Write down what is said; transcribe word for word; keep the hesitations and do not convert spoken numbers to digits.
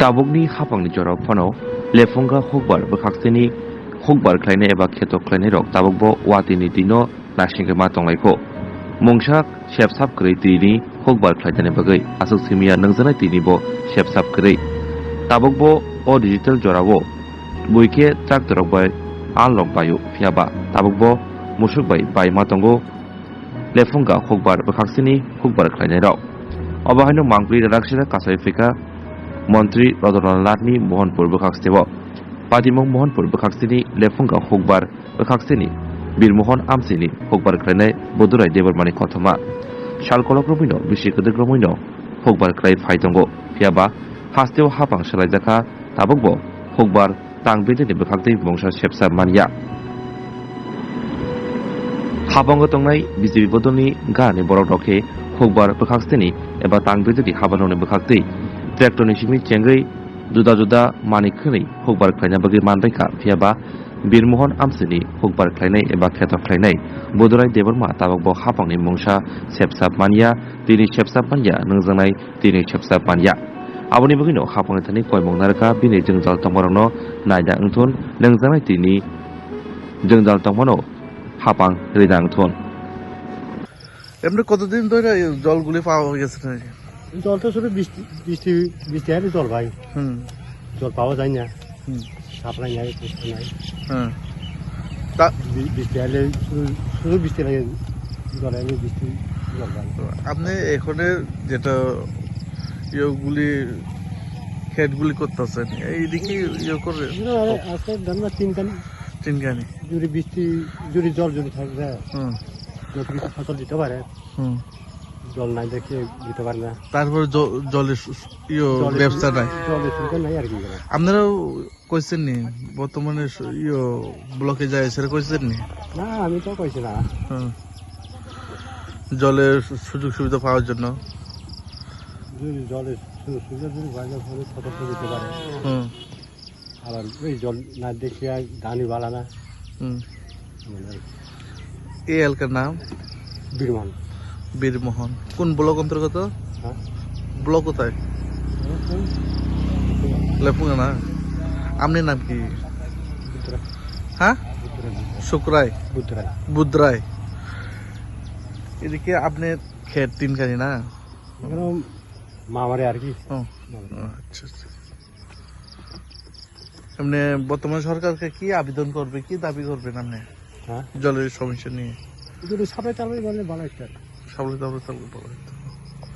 Tabukni hapangni jorao phano lephunga hukbar bwkhaksini hukbar khlainai eba kheto khlainairok tabukbo watini tino naisingwi ma tonglaikho. Mungsa sepsap kwrwi tini hukbar khlainani bagwi aswk simiya nungjaknai tinibo sepsap kwrwi. Tabukbo o digital jorao buikhe tractorrok bai alrok baio, phiyaba tabukbo musuk bai bai ma tongo. Lephunga hukbar bwkhaksini hukbar khlainairok. Obo haino mangpili raksira kasai phika Montri Rotondra Nathni Mohanpur bwkhaksiteo. Patimung Mohanpur bwkhaksini lephunga hukbar bwkhaksini Birmohon Amsini hukbar khlainai Budurai Debbarmani kothoma. Sal kolok romwino bisi kwdwk romwino hukbar khlai phai tongo. Phiyaba hasteo hapang swlaijakha, tabukbo hukbar tang bedeni bwkhaktwi mungsa sepsa manya. Habango tongnai B J P bodolni ganani borok rok khe hukbar bwkhaksini eba tang bedeni habanokni bwkhaktwi tractorni simi chengwi juda juda manwi khwnwi hukbar khlaina bagwi manbaikha, phiyaba Birmohon Amsini hukbar khlainai eba kheto khlainai Budurai Debbarma tabukbo hapangni mungsa sepsa manya, tini sepsa manya, nungjaknai tini sepsa manya. Aboni bagwino hapangni thani koimung narwkha bini jwngjal tongmarokno naina wngthun, nungjaknai tini jwngjal tongmano hapang rina wngthun. এমনি কতদিন ধরে এই জলগুলি পাওয়া গেছে না? জল তো শুধু বৃষ্টি, বৃষ্টি, বৃষ্টি হলে জল ভাই। হুম। জল পাওয়া যায় না। হুম। সাপ্লাই নাই, কিছু নাই। হ্যাঁ। তা বি-, বৃষ্টি হলে শুধু, শুধু বৃষ্টি লাগে, জল এলে বৃষ্টি জল ভাই। তো আপনি এখানে যেটা ইয়েগুলি, ক্ষেতগুলি করতেছেন, এইদিকে ইয়ে করে এগুলো আরে আজকে ধরুন না তিন কানি। তিন কানি। যদি বৃষ্টি, যদি জল যদি থাকে, হুম। যদি কিছু ফসল দিতে পারে। হুম। জল নাই দেখে দিতে পারে না। তারপরে জ-, জলের সু-, সু-, ইয়ে, জলের ব্যবস্থা নাই। জলের সুবিধা নাই আর কি এখানে। আপনারাও কইছেন নি? বর্তমানে সু-, ইয়ে, ব্লকে যায়, সেটা কইছেন নি? না, আমি তো কইছি না। হুম। জলের সু-, সুযোগ সুবিধা পাওয়ার জন্য। যদি জলের সুযোগ সুবিধা যদি বাইরে ভাবে ফসল দিতে পারে। হুম। আবার ওই জল না দেখিয়া ধানই বালা না। হুম। মানে আর কি। এই এলাকার নাম? বীরমোহন। বীরমোহন। কোন ব্লক অন্তর্গত? হ্যাঁ? ব্লক কোথায়? ব্লক কোন? লেফুঙ্গা না? আপনার নাম কি? বুদ্ধরায়। হ্যাঁ? বুদ্ধরায়, বুদ্ধরায়। শুক্রায়? বুদ্ধরায়। বুদ্ধরায়। এদিকে আপনার ক্ষেত তিনখানি না? এখানে মামারে আর কি। ও। মামারে। আচ্ছা, আচ্ছা। এমনি বর্তমান সরকারকে কি আবেদন করবে, কি দাবি করবেন আপনি? হ্যাঁ? জলের সমস্যা নিয়ে? যদি সাপ্লাই টাপ্লাই বলে ভালো একটা। সাপ্লাই টাপ্লাই তাহলে ভালো হতো।